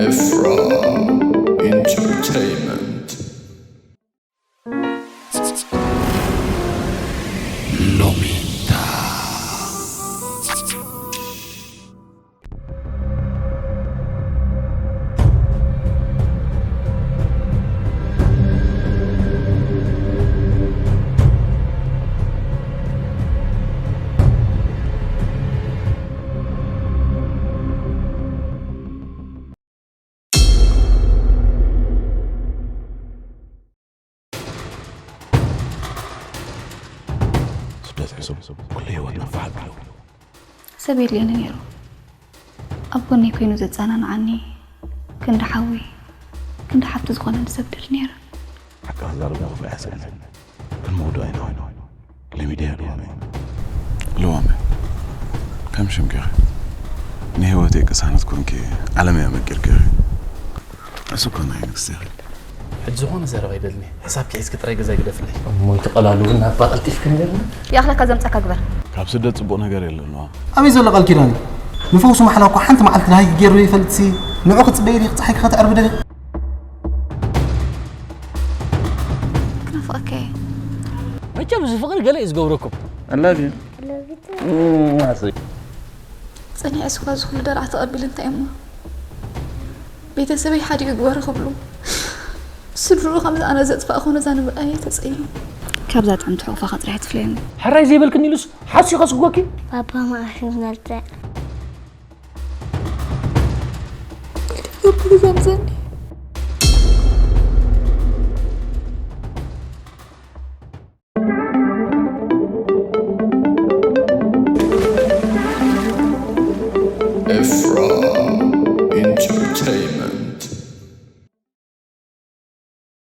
Efra Entertainment. ሎሚታ ስደት ሕሱም ኩሉ ህይወትና ፋሕ ኣቢሉ። ሰብ የድልየኒ ነይሩ። ኣብ ጎነይ ኮይኑ ዘጸናንዓኒ፣ ክንዲ ሓዊ፣ ክንዲ ሓፍቲ ዝኾነኒ ሰብ ደልዩ ነይረ። ሓቂ ክዛረብ ንኽፍእ ኣየስእንን። ግን ምውድኡ ኣይንኾይኑ። ለሚድያ ልዋመ። ልዋመ። ከም ሽም ገይረ። ንህይወተይ ቅሳነት ኮንኪ፣ ዓለመይ ኣመቂር ገይረ። እሱ እኮ ናይ ንግስቲ ኢኺ። ሕጂ ዝኾነ ዘረባ ኣይደልን እየ። ሕሳብኪ ሒዝኪ ጥራይ ገዛይ ግደፍለይ። እሞ ይትቐላሉ ግን ናባ ቀልጢፍኪ ንገርኒ። ይኣኽለካ ዘምጻካ ግበር። ካብ ስደት ጽቡቕ ነገር የለን፣ ዋ። ኣበይ ዘሎ ቃል ኪዳን? ንፈውሱ ማሕላ እኮ ሓንቲ መዓልቲ ናሂ ገይሩ ይፈልጥሲ፣ ንዑ ክጽበይ ኢልኪ፣ ጸሓይ ከተዕርቢ ደሊኺ? ክናፍቐካ እየ። መቸም እዚ ፍቕሪ ገለ እዩ ዝገብረኩም። I love you. ጸኒዐ ስኳ ዝኹሉ ደርዓ ተቐቢሉ እንታይ እሞ? ቤተሰበይ ሓዲኡ ግበሩ ክብሉ፣ ስድርኡ ከምዚ ኣነ ዘጥፋእኹ ነዛ ንምርኣየይ ተጸይኑ። ካብዛ ጥዕምቲ ሕቑፋኻ ጥራሕ ትፍለየኒ። ሕራይ ዘይበልክኒ ኢሉስ ሓሲዩ ከስጎኪ? ባባ መዓስ ንመጽእ? ክልተ ገምዘኒ። Efra